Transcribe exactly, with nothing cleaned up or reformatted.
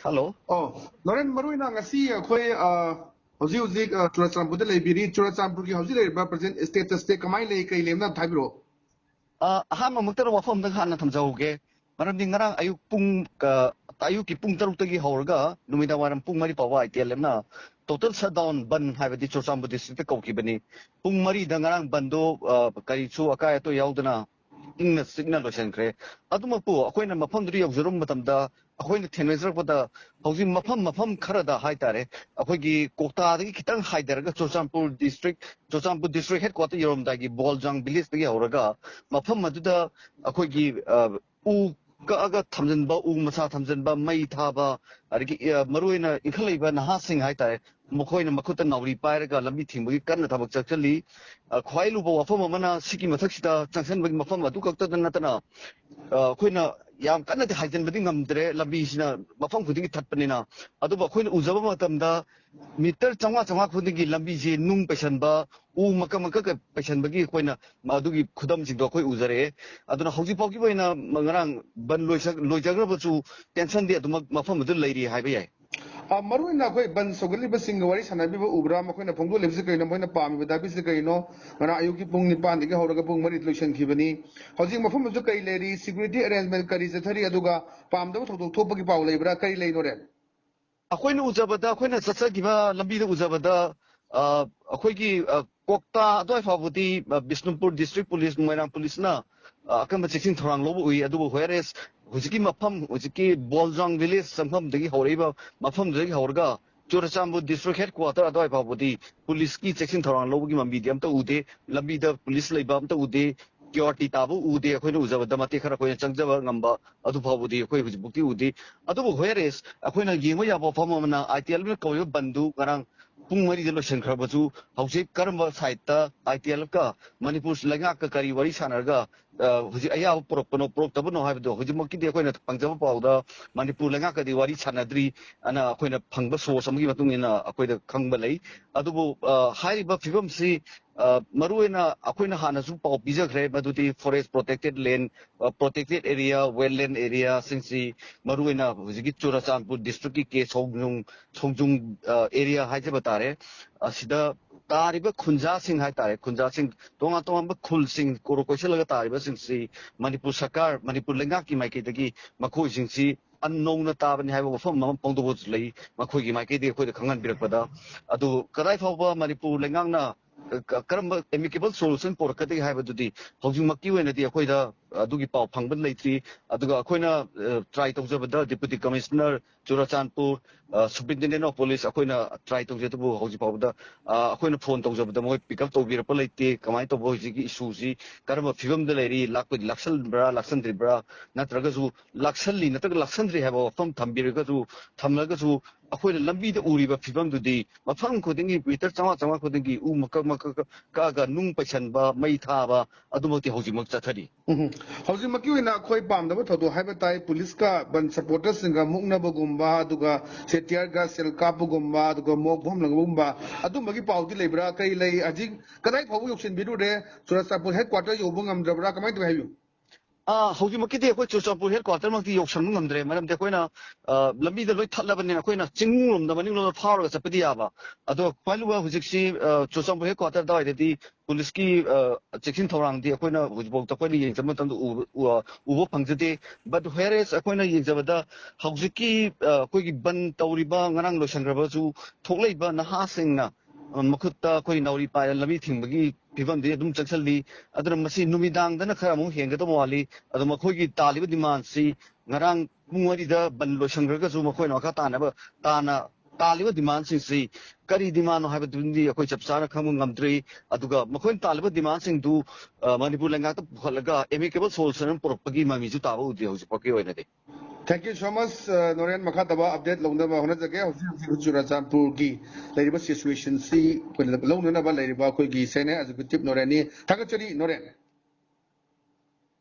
Hello. ꯑꯣ, ꯅꯣꯔꯦꯟ, ꯃꯔꯨ ꯑꯣꯏꯅ ꯉꯁꯤ ꯑꯩꯈꯣꯏ, ꯑ, ꯍꯧꯖꯤꯛ ꯍꯧꯖꯤꯛ, ꯑ, ꯆꯨꯔꯆꯥꯟꯄꯨꯔꯗ ꯂꯩꯕꯤꯔꯤ꯫ ꯆꯨꯔꯆꯥꯟꯄꯨꯔꯒꯤ ꯍꯧꯖꯤꯛ ꯂꯩꯔꯤꯕ present status ꯁꯦ ꯀꯃꯥꯏꯅ ꯂꯩ, ꯀꯔꯤ ꯂꯩ, ꯑꯝꯇ ꯍꯥꯏꯕꯤꯔꯛꯑꯣ꯫ ꯑ, ꯑꯍꯥꯟꯕꯃꯛꯇꯗ ꯋꯥꯐꯝ ꯑꯝꯇꯪ ꯍꯥꯟꯅ ꯊꯝꯖꯍꯧꯒꯦ꯫ ꯃꯔꯝꯗꯤ ꯉꯔꯥꯡ ꯑꯌꯨꯛ ꯄꯨꯡ, ꯑ, ꯑꯌꯨꯛꯀꯤ ꯄꯨꯡ ꯇꯔꯨꯛꯇꯒꯤ ꯍꯧꯔꯒ ꯅꯨꯃꯤꯗꯥꯡ ꯋꯥꯏꯔꯝ ꯄꯨꯡ ꯃꯔꯤ ꯐꯥꯎꯕ ITLF ꯅ total shutdown, ꯕꯟ ꯍꯥꯏꯕꯗꯤ ꯆꯨꯔꯆꯥꯟꯄꯨꯔ district ꯇ ꯀꯧꯈꯤꯕꯅꯤ꯫ ꯄꯨꯡ ꯃꯔꯤꯗ ꯉꯔꯥꯡ ꯕꯟꯗꯣ, ꯑ, ꯀꯔꯤꯁꯨ ꯑꯀꯥꯏ ꯑꯇꯣꯏ ꯌꯥꯎꯗꯅ ꯏꯪꯅ ꯆꯤꯛꯅ ꯂꯣꯏꯁꯤꯟꯈ꯭ꯔꯦ꯫ ꯑꯗꯨꯃꯛꯄꯨ ꯑꯩꯈꯣꯏꯅ ꯃꯐꯝꯗꯨꯗ ꯌꯧꯖꯔꯨꯕ ꯃꯇꯝꯗ ꯑꯩꯈꯣꯏꯅ ꯊꯦꯡꯅꯖꯔꯛꯄꯗ ꯍꯧꯖꯤꯛ ꯃꯐꯝ ꯃꯐꯝ ꯈꯔꯗ ꯍꯥꯏꯇꯥꯔꯦ, ꯑꯩꯈꯣꯏꯒꯤ ꯀꯣꯛꯇꯥꯗꯒꯤ ꯈꯤꯇꯪ ꯍꯥꯏꯊꯔꯒ Churachandpur district, Churachandpur district headquarter ꯌꯧꯔꯝꯗꯥꯏꯒꯤ ꯕꯣꯜꯖꯥꯡ village ꯇꯒꯤ ꯍꯧꯔꯒ ꯃꯐꯝ ꯑꯗꯨꯗ ꯑꯩꯈꯣꯏꯒꯤ, ꯑ, ꯎ ꯀꯛꯑꯒ ꯊꯝꯖꯤꯟꯕ, ꯎ ꯃꯁꯥ ꯊꯝꯖꯤꯟꯕ, ꯃꯩ ꯊꯥꯕ, ꯑꯗꯒꯤ, ꯑ, ꯃꯔꯨꯑꯣꯏꯅ ꯏꯟꯈꯠꯂꯛꯏꯕ ꯅꯍꯥꯁꯤꯡ ꯍꯥꯏꯇꯥꯔꯦ, ꯃꯈꯣꯏꯅ ꯃꯈꯨꯠꯇ ꯅꯥꯎꯔꯤ ꯄꯥꯏꯔꯒ ꯂꯝꯕꯤ ꯊꯤꯡꯕꯒꯤ ꯀꯟꯅ ꯊꯕꯛ ꯆꯠꯊꯜꯂꯤ꯫ ꯑ, ꯈ꯭ꯋꯥꯏ ꯂꯨꯕ ꯋꯥꯐꯝ ꯑꯃꯅ ꯁꯤꯒꯤ ꯃꯊꯛꯁꯤꯗ ꯆꯪꯁꯤꯟꯕꯒꯤ ꯃꯐꯝ ꯑꯗꯨ ꯈꯛꯇꯗ ꯅꯠꯇꯅ, ꯑ, ꯑꯩꯈꯣꯏꯅ ꯌꯥꯝ ꯀꯟꯅꯗꯤ ꯍꯥꯏꯖꯤꯟꯕꯗꯤ ꯉꯝꯗ꯭ꯔꯦ꯫ ꯂꯝꯕꯤꯁꯤꯅ ꯃꯐꯝ ꯈꯨꯗꯤꯡꯒꯤ ꯊꯠꯄꯅꯤꯅ, ꯑꯗꯨꯕꯨ ꯑꯩꯈꯣꯏꯅ ꯎꯖꯕ ꯃꯇꯝꯗ ꯃꯤꯇꯔ ꯆꯥꯝꯃꯉꯥ, ꯆꯥꯝꯃꯉꯥ ꯈꯨꯗꯤꯡꯒꯤ ꯂꯝꯕꯤꯁꯤ ꯅꯨꯡ ꯄꯩꯁꯟꯕ, ꯎ ꯃꯀꯛ ꯃꯀꯛ ꯄꯩꯁꯟꯕꯒꯤ ꯑꯩꯈꯣꯏꯅ ꯑꯗꯨꯒꯤ ꯈꯨꯗꯝꯁꯤꯡꯗꯣ ꯑꯩꯈꯣꯏ ꯎꯖꯔꯛꯑꯦ꯫ ꯑꯗꯨꯅ ꯍꯧꯖꯤꯛ ꯐꯥꯎꯒꯤ ꯑꯣꯏꯅ ꯉꯔꯥꯡ ꯕꯟ ꯂꯣꯏꯁ-, ꯂꯣꯏꯖꯈ꯭ꯔꯕꯁꯨ tension ꯗꯤ ꯑꯗꯨꯃꯛ ꯃꯐꯝ ꯑꯗꯨ ꯂꯩꯔꯤ ꯍꯥꯏꯕ ꯌꯥꯏ꯫ ꯑ, ꯃꯔꯨꯑꯣꯏꯅ ꯑꯩꯈꯣꯏ ꯕꯟ ꯁꯧꯒꯠꯂꯤꯕꯁꯤꯡꯒ ꯋꯥꯔꯤ ꯁꯥꯟꯅꯕꯤꯕ ꯎꯕ꯭ꯔꯥ? ꯃꯈꯣꯏꯅ ꯐꯣꯡꯗꯣꯛꯂꯤꯕꯁꯤ ꯀꯔꯤꯅꯣ? ꯃꯈꯣꯏꯅ ꯄꯥꯝꯃꯤꯕ ꯗꯥꯕꯤꯁꯤ ꯀꯔꯤꯅꯣ? ꯉꯔꯥꯡ ꯑꯌꯨꯛꯀꯤ ꯄꯨꯡ ꯅꯤꯄꯥꯟꯗꯒꯤ ꯍꯧꯔꯒ ꯄꯨꯡ ꯃꯔꯤ ꯂꯣꯏꯁꯤꯟꯈꯤꯕꯅꯤ꯫ ꯍꯧꯖꯤꯛ ꯃꯐꯝ ꯑꯗꯨ ꯀꯔꯤ ꯂꯩꯔꯤ? Security arrangement ꯀꯔꯤ ꯆꯠꯊꯔꯤ? ꯑꯗꯨꯒ ꯄꯥꯝꯗꯕ ꯊꯧꯗꯣꯛ ꯊꯣꯛꯄꯒꯤ ꯄꯥꯎ ꯂꯩꯕ꯭ꯔꯥ? ꯀꯔꯤ ꯂꯩ, ꯅꯣꯔꯦꯟ? ꯑꯩꯈꯣꯏꯅ ꯎꯖꯕꯗ, ꯑꯩꯈꯣꯏꯅ ꯆꯠꯆꯈꯤꯕ ꯂꯝꯕꯤꯗ ꯎꯖꯕꯗ, ꯑ, ꯑꯩꯈꯣꯏꯒꯤ, ꯑ, ꯀꯣꯛꯇꯥ ꯑꯗꯨꯋꯥꯏ ꯐꯥꯎꯕꯗꯤ, ꯑ, ꯕꯤꯁꯅꯨꯄꯨꯔ district police, ꯃꯣꯏꯔꯥꯡ police ꯅ, ꯑ, ꯑꯀꯟꯕ ꯆꯦꯛꯁꯤꯟ ꯊꯧꯔꯥꯡ ꯂꯧꯕ ꯎꯏ꯫ ꯑꯗꯨꯕꯨ whereas ꯍꯧꯖꯤꯛꯀꯤ ꯃꯐꯝ, ꯍꯧꯖꯤꯛꯀꯤ ꯕꯣꯜꯖꯥꯡ village ꯆꯪꯐꯝꯗꯒꯤ ꯍꯧꯔꯛꯏꯕ ꯃꯐꯝꯗꯨꯗꯒꯤ ꯍꯧꯔꯒ ꯆꯨꯔꯆꯥꯟꯄꯨꯔ district headquarter ꯑꯗꯨꯋꯥꯏ ꯐꯥꯎꯕꯗꯤ police ꯀꯤ ꯆꯦꯛꯁꯤꯟ ꯊꯧꯔꯥꯡ ꯂꯧꯕꯒꯤ ꯃꯃꯤꯗꯤ ꯑꯝꯇ ꯎꯗꯦ꯫ ꯂꯝꯕꯤꯗ police ꯂꯩꯕ ꯑꯝꯇ ꯎꯗꯦ꯫ Q R T ꯇꯥꯕ ꯎꯗꯦ꯫ ꯑꯩꯈꯣꯏꯅ ꯎꯖꯕꯗ ꯃꯇꯦꯛ ꯈꯔ ꯑꯩꯈꯣꯏꯅ ꯆꯪꯖꯕ ꯉꯝꯕ ꯑꯗꯨ ꯐꯥꯎꯕꯗꯤ ꯑꯩꯈꯣꯏ ꯍꯧꯖꯤꯛꯐꯥꯎꯗꯤ ꯎꯗꯦ꯫ ꯑꯗꯨꯕꯨ whereas ꯑꯩꯈꯣꯏꯅ ꯌꯦꯡꯕ ꯌꯥꯕ ꯋꯥꯐꯝ ꯑꯃꯅ, ITLF ꯅ ꯀꯧꯔꯤꯕ ꯕꯟꯗꯨ ꯉꯔꯥꯡ ꯄꯨꯡ ꯃꯔꯤꯗ ꯂꯣꯏꯁꯤꯟꯈ꯭ꯔꯕꯁꯨ, ꯍꯧꯖꯤꯛ ꯀꯔꯝꯕ side ꯇ ITLF ꯀ ꯃꯅꯤꯄꯨꯔ ꯂꯩꯉꯥꯛꯀ ꯀꯔꯤ ꯋꯥꯔꯤ ꯁꯥꯟꯅꯔꯒ ꯑ, ꯍꯧꯖꯤꯛ ꯑꯌꯥꯕ ꯄꯨꯔꯛꯄꯅꯣ ꯄꯨꯔꯛꯇꯕꯅꯣ ꯍꯥꯏꯕꯗꯣ ꯍꯧꯖꯤꯛꯃꯛꯀꯤꯗꯤ ꯑꯩꯈꯣꯏꯅ ꯐꯪꯖꯕ ꯄꯥꯎꯗ ꯃꯅꯤꯄꯨꯔ ꯂꯩꯉꯥꯛꯀꯗꯤ ꯋꯥꯔꯤ ꯁꯥꯟꯅꯗ꯭ꯔꯤ ꯑꯅ ꯑꯩꯈꯣꯏꯅ ꯐꯪꯕ ꯁꯣꯔꯁ ꯑꯃꯒꯤ ꯃꯇꯨꯡ ꯏꯟꯅ ꯑꯩꯈꯣꯏꯗ ꯈꯪꯕ ꯂꯩ꯫ ꯑꯗꯨꯕꯨ, ꯑ, ꯍꯥꯏꯔꯤꯕ ꯐꯤꯕꯝꯁꯤ, ꯑ, ꯃꯔꯨꯑꯣꯏꯅ ꯑꯩꯈꯣꯏꯅ ꯍꯥꯟꯅꯁꯨ ꯄꯥꯎ ꯄꯤꯖꯈ꯭ꯔꯦ, ꯃꯗꯨꯗꯤ ꯐꯣꯔꯦꯁ ꯄ꯭ꯔꯣꯇꯦꯛꯇꯦꯠ ꯂꯦꯟ, ꯑ, ꯄ꯭ꯔꯣꯇꯦꯛꯇꯦꯠ ꯑꯦꯔꯤꯌꯥ, ꯋꯦꯠꯂꯦꯟ ꯑꯦꯔꯤꯌꯥꯁꯤꯡꯁꯤ, ꯃꯔꯨꯑꯣꯏꯅ ꯍꯧꯖꯤꯛꯀꯤ ꯆꯨꯔꯆꯥꯟꯄꯨꯔ ꯗꯤꯁꯇ꯭ꯔꯤꯛꯀꯤ ꯀꯦ ꯁꯣꯡꯖꯨꯡ, ꯁꯣꯡꯖꯨꯡ, ꯑ, ꯑꯦꯔꯤꯌꯥ ꯍꯥꯏꯖꯕ ꯇꯥꯔꯦ, ꯑꯁꯤꯗ ꯇꯥꯔꯤꯕ ꯈꯨꯟꯖꯥꯁꯤꯡ ꯍꯥꯏꯇꯥꯔꯦ, ꯈꯨꯟꯖꯥꯁꯤꯡ, ꯇꯣꯉꯥꯟ ꯇꯣꯉꯥꯟꯕ ꯈꯨꯜꯁꯤꯡ ꯀꯣꯔꯣ ꯀꯣꯏꯁꯤꯜꯂꯒ ꯇꯥꯔꯤꯕꯁꯤꯡꯁꯤ ꯃꯅꯤꯄꯨꯔ ꯁꯔꯀꯥꯔ, ꯃꯅꯤꯄꯨꯔ ꯂꯩꯉꯥꯛꯀꯤ ꯃꯥꯏꯀꯩꯗꯒꯤ ꯃꯈꯣꯏꯁꯤꯡꯁꯤ ꯑꯟ ꯅꯧꯅ ꯇꯥꯕꯅꯤ ꯍꯥꯏꯕ ꯋꯥꯐꯝ ꯑꯃ ꯐꯣꯡꯗꯣꯛꯄꯁꯨ ꯂꯩ, ꯃꯈꯣꯏꯒꯤ ꯃꯥꯏꯀꯩꯗꯒꯤ ꯑꯩꯈꯣꯏꯗ ꯈꯪꯍꯟꯕꯤꯔꯛꯄꯗ꯫ ꯑꯗꯨ ꯀꯗꯥꯏ ꯐꯥꯎꯕ ꯃꯅꯤꯄꯨꯔ ꯂꯩꯉꯥꯛꯅ, ꯑ, ꯀ-, ꯀꯔꯝꯕ ꯑꯦꯃꯤꯀꯦꯕꯜ ꯁꯣꯂꯨꯁꯟ ꯄꯨꯔꯛꯀꯗꯒꯦ ꯍꯥꯏꯕꯗꯨꯗꯤ ꯍꯧꯖꯤꯛꯃꯛꯀꯤ ꯑꯣꯏꯅꯗꯤ ꯑꯩꯈꯣꯏꯗ ꯑꯗꯨꯒꯤ ꯄꯥꯎ ꯐꯪꯕ ꯂꯩꯇ꯭ꯔꯤ꯫ ꯑꯗꯨꯒ ꯑꯩꯈꯣꯏꯅ, ꯑ, ꯇ꯭ꯔꯥꯏ ꯇꯧꯖꯕꯗ ꯗꯤꯄꯨꯇꯤ ꯀꯃꯤꯁꯅꯔ ꯆꯨꯔꯆꯥꯟꯄꯨꯔ, ꯑ, ꯁꯨꯄꯔꯤꯟꯇꯦꯟꯗꯦꯟ ꯑꯣꯐ ꯄꯨꯂꯤꯁ ꯑꯩꯈꯣꯏꯅ ꯇ꯭ꯔꯥꯏ ꯇꯧꯖꯩ, ꯑꯗꯨꯕꯨ ꯍꯧꯖꯤꯛ ꯐꯥꯎꯕꯗ, ꯑ, ꯑꯩꯈꯣꯏꯅ ꯐꯣꯟ ꯇꯧꯖꯕꯗ ꯃꯣꯏ ꯄꯤꯛ ꯑꯞ ꯇꯧꯕꯤꯔꯛꯄ ꯂꯩꯇꯦ꯫ ꯀꯃꯥꯏꯅ ꯇꯧꯕ ꯍꯧꯖꯤꯛꯀꯤ ꯏꯁꯨꯁꯤ ꯀꯔꯝꯕ ꯐꯤꯕꯝꯗ ꯂꯩꯔꯤ, ꯂꯥꯛꯄꯗꯤ ꯂꯥꯛꯁꯟꯕ꯭ꯔꯥ, ꯂꯥꯛꯁꯟꯗ꯭ꯔꯤꯕ꯭ꯔꯥ, ꯅꯠꯇ꯭ꯔꯒꯁꯨ ꯂꯥꯛꯁꯜꯂꯤ ꯅꯠꯇ꯭ꯔꯒ ꯂꯥꯛꯁꯟꯗ꯭ꯔꯤ ꯍꯥꯏꯕ ꯋꯥꯐꯝ ꯊꯝꯕꯤꯔꯒꯁꯨ, ꯊꯝꯂꯒꯁꯨ ꯑꯩꯈꯣꯏꯅ ꯂꯝꯕꯤꯗ ꯎꯔꯤꯕ ꯐꯤꯕꯝꯗꯨꯗꯤ ꯃꯐꯝ ꯈꯨꯗꯤꯡꯒꯤ ꯃꯤꯇꯔ ꯆꯥꯝꯃꯉꯥ, ꯆꯥꯝꯃꯉꯥ ꯈꯨꯗꯤꯡꯒꯤ ꯎ ꯃꯀꯛ ꯃꯀꯛ ꯀꯛꯑꯒ ꯅꯨꯡ ꯄꯩꯁꯟꯕ, ꯃꯩ ꯊꯥꯕ, ꯑꯗꯨꯃꯛꯇꯤ ꯍꯧꯖꯤꯛꯃꯛ ꯆꯠꯊꯔꯤ꯫ ꯎꯝ꯫ ꯍꯧꯖꯤꯛꯃꯛꯀꯤ ꯑꯣꯏꯅ ꯑꯩꯈꯣꯏ ꯄꯥꯝꯗꯕ ꯊꯧꯗꯣꯛ ꯍꯥꯏꯕ ꯇꯥꯏ, ꯄꯨꯂꯤꯁꯀ ꯕꯟ ꯁꯄꯣꯔꯇꯔꯁꯤꯡꯒ ꯃꯨꯛꯅꯕꯒꯨꯝꯕ, ꯑꯗꯨꯒ ꯁꯦ ꯇꯤꯌꯔ ꯒꯥꯁ ꯁꯦꯜ ꯀꯥꯞꯄꯒꯨꯝꯕ, ꯑꯗꯨꯒ ꯃꯣꯞ ꯍꯣꯝꯂꯒꯨꯝꯕ, ꯑꯗꯨꯝꯕꯒꯤ ꯄꯥꯎꯗꯤ ꯂꯩꯕ꯭ꯔꯥ? ꯀꯔꯤ ꯂꯩ? ꯍꯧꯖꯤꯛ ꯀꯗꯥꯏ ꯐꯥꯎꯕ ꯌꯧꯁꯤꯟꯕꯤꯔꯨꯔꯦ? ꯆꯨꯔꯆꯥꯟꯄꯨꯔ ꯍꯦꯗ ꯀ꯭ꯋꯥꯇꯔ ꯌꯧꯕ ꯉꯝꯗ꯭ꯔꯕ꯭ꯔꯥ? ꯀꯃꯥꯏꯅ ꯇꯧꯏ ꯍꯥꯏꯕꯤꯌꯨ꯫ ꯑꯥ, ꯍꯧꯖꯤꯛꯃꯛꯀꯤꯗꯤ ꯑꯩꯈꯣꯏ ꯆꯨꯔꯆꯥꯟꯄꯨꯔ ꯍꯦꯗ ꯀ꯭ꯋꯥꯇꯔꯃꯛꯇꯤ ꯌꯧꯁꯟꯕ ꯉꯝꯗ꯭ꯔꯦ, ꯃꯔꯝꯗꯤ ꯑꯩꯈꯣꯏꯅ, ꯑ, ꯂꯝꯕꯤꯗ ꯂꯣꯏ ꯊꯠꯂꯕꯅꯤꯅ ꯑꯩꯈꯣꯏꯅ ꯆꯤꯡꯂꯣꯝꯗ, ꯃꯅꯤꯡꯂꯣꯝꯗ ꯐꯥꯎꯔꯒ ꯆꯠꯄꯗꯤ ꯌꯥꯕ꯫ ꯑꯗꯣ ꯄꯥꯏꯂꯨꯕ ꯍꯧꯖꯤꯛꯁꯤ, ꯑ, ꯆꯨꯔꯆꯥꯟꯄꯨꯔ ꯍꯦꯗ ꯀ꯭ꯋꯥꯇꯔ ꯑꯗꯨꯋꯥꯏꯗꯗꯤ ꯄꯨꯂꯤꯁꯀꯤ, ꯑ, ꯆꯦꯛꯁꯤꯟ ꯊꯧꯔꯥꯡꯗꯤ ꯑꯩꯈꯣꯏꯅ ꯍꯧꯖꯤꯛꯐꯥꯎꯗ ꯑꯩꯈꯣꯏꯅ ꯌꯦꯡꯖꯕ ꯃꯇꯝꯗ ꯎꯕ, ꯎ-, ꯎꯕ ꯐꯪꯖꯗꯦ꯫ But whereas ꯑꯩꯈꯣꯏꯅ ꯌꯦꯡꯖꯕꯗ ꯍꯧꯖꯤꯛꯀꯤ, ꯑ, ꯑꯩꯈꯣꯏꯒꯤ ꯕꯟ ꯇꯧꯔꯤꯕ, ꯉꯔꯥꯡ ꯂꯣꯏꯁꯟꯈ꯭ꯔꯕꯁꯨ, ꯊꯣꯛꯂꯛꯏꯕ ꯅꯍꯥꯁꯤꯡꯅ, ꯑ, ꯃꯈꯨꯠꯇ ꯑꯩꯈꯣꯏ ꯅꯥꯎꯔꯤ ꯄꯥꯏꯔ ꯂꯝꯕꯤ ꯊꯤꯡꯕꯒꯤ ꯐꯤꯕꯝꯗꯤ ꯑꯗꯨꯝ ꯆꯪꯁꯤꯜꯂꯤ꯫ ꯑꯗꯨꯅ ꯃꯁꯤ ꯅꯨꯃꯤꯗꯥꯡꯗꯅ ꯈꯔ ꯑꯃꯨꯛ ꯍꯦꯟꯒꯗꯕ ꯋꯥꯠꯂꯤ꯫ ꯑꯗꯣ ꯃꯈꯣꯏꯒꯤ ꯇꯥꯜꯂꯤꯕ ꯗꯤꯃꯥꯟꯁꯤ ꯉꯔꯥꯡ ꯄꯨꯡ ꯃꯔꯤꯗ ꯕꯟ ꯂꯣꯏꯁꯟꯈ꯭ꯔꯒꯁꯨ ꯃꯈꯣꯏꯅ ꯃꯈꯥ ꯇꯥꯅꯕ, ꯇꯥꯅ ꯇꯥꯜꯂꯤꯕ ꯗꯤꯃꯥꯟꯁꯤꯡꯁꯤ ꯀꯔꯤ ꯗꯤꯃꯥꯟꯅꯣ ꯍꯥꯏꯕꯗꯨꯗꯤ ꯑꯩꯈꯣꯏ ꯆꯞ ꯆꯥꯅ ꯈꯪꯕ ꯉꯝꯗ꯭ꯔꯤ꯫ ꯑꯗꯨꯒ ꯃꯈꯣꯏꯅ ꯇꯥꯜꯂꯤꯕ ꯗꯤꯃꯥꯟꯁꯤꯡꯗꯨ, ꯑ, ꯃꯅꯤꯄꯨꯔ ꯂꯩꯉꯥꯛꯇ ꯄꯨꯈꯠꯂꯒ amicable solution ꯑꯃ ꯄꯨꯔꯛꯄꯒꯤ ꯃꯃꯤꯁꯨ ꯇꯥꯕ ꯎꯗ꯭ꯔꯤ ꯍꯧꯖꯤꯛ ꯐꯥꯎꯒꯤ ꯑꯣꯏꯅꯗꯤ꯫ Thank you so much, ꯑ, ꯅꯣꯔꯦꯟ꯫ ꯃꯈꯥ ꯇꯥꯕ ꯑꯞꯗꯦꯠ ꯂꯧꯅꯕ ꯍꯣꯠꯅꯖꯒꯦ꯫ ꯍꯧꯖꯤꯛ ꯍꯧꯖꯤꯛ ꯆꯨꯔꯆꯥꯟꯄꯨꯔꯒꯤ ꯂꯩꯔꯤꯕ ꯁꯤꯆꯨꯋꯦꯁꯟꯁꯤ ꯑꯩꯈꯣꯏꯅ ꯂꯧꯅꯅꯕ ꯂꯩꯔꯤꯕ ꯑꯩꯈꯣꯏꯒꯤ ꯁꯦꯅꯤꯌꯔ ꯑꯦꯛꯖꯤꯀ꯭ꯌꯨꯇꯤꯚ ꯅꯣꯔꯦꯟꯅꯤ꯫ ꯊꯥꯒꯠꯆꯔꯤ, ꯅꯣꯔꯦꯟ꯫